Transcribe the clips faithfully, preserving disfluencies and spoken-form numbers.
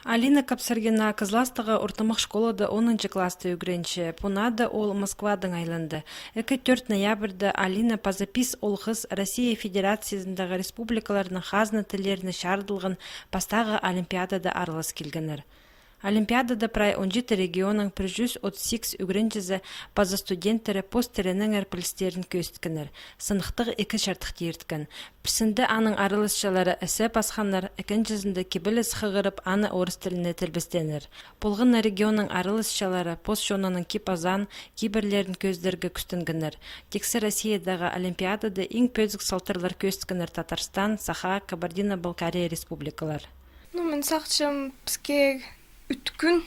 Алина Капсаргина Кызластағы ортымах школада онынҷы класста ӱгренче. Пу наада ол Москвадаң айланды. Ікі-тӧрт ноябрьда Алина паза пис оол хыс Россия Федерациязындағы республикаларның хазна тіллеріне чарыдылған пастағы олимпиадада аралас килгеннер. Олимпиадада прай он читі регионнаң пір чӱс отыс сигіс ӱгренҷізі паза студенттері пос тілінеңер пілістерін кӧзіткеннер. Сыныхтығ ікі чардыхта ирткен. Пірсінде аның араласчылары эсе пасханнар, ікінҷізінде кибеліс хығырып, аны орыс тіліне тілбестеннер. Полған на регионның араласчылары пос чонының кип-азаан, кибірлерін кӧзідерге кӱстенгеннер. Тиксі Россиядағы олимпиадада иң пӧзік салтарлар кӧзіткеннер Татарстан, Саха, Кабардино-Балкария республикалар. Ну, мин сағынчам, піске ӱткӱн,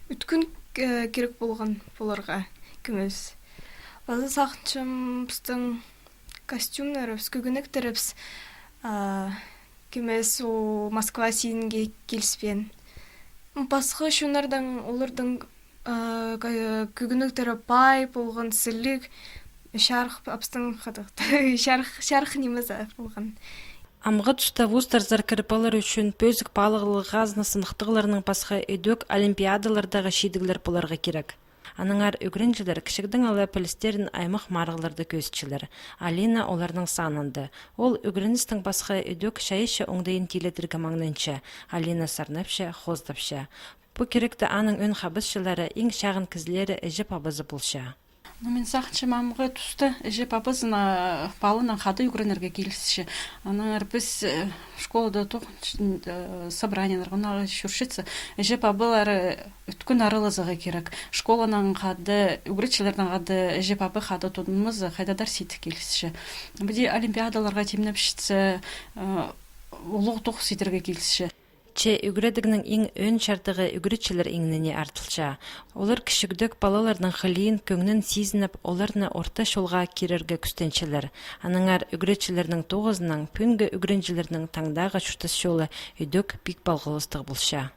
ӱткӱн, э, кирек полған поларға кӧмес. Паза сағынчам, пістің костюмнарыбыс, кӧгенектерібіс, а, кӧмес ол Москва синге киліспеен. Пасха чоннарның, оларның, а, кӧ-, кӧгенектері пай полған, сіліг, чарых, а пістің хатығ, чарых, чарых ниме за полған. Амғы туста вузтарзар кіріп алар ӱчӱн пӧзік палығлығ хазна сыныхтығларынаң пасха ідӧк олимпиадалардағы чидіглер поларға кирек. Аннаңар ӱгренҷілер кічігдең ала пілістерін аймах марығларда кӧзітчелер. Алина оларның санында. Ол ӱгреністең пасха ідӧк чайаачы оңдайын тилідерге маңнанча. Алина сарнапча, хозыдапча. Пу киректе аның ӧӧн хабысчылары, иң чағын кізілері іҷе-пабазы полча. Ну, мин сағынчам, амғы туста іҷе-пабазынаң, паланаң хада ӱгренерге килісче. Аннаңар піс, э, школада тоғын, э, собраниелер, ана чӧрчетсе, іҷе-пабалары ӱткӱн аралазарға кирек. Школанаң хада, ӱгретчілернең хада, іҷе-паба хада тудынмаза, хайдағ-да сидік килісче. Піди олимпиадаларға тимнепчетсе, э, улуғ тоғыс идерге килісче. Че ӱгредігнің иң ӧӧн чардығы ӱгретчілер иңніне артылча. Олар кічігдек палаларның хылиин, кӧңнін сизініп, оларны орта чолға кирерге кӱстенчелер. Аннаңар ӱгретчілернің тоғызынаң пӱӱнгі ӱгренҷілернің таңдағы чуртас чолы ідӧк пик палғалыстығ полча.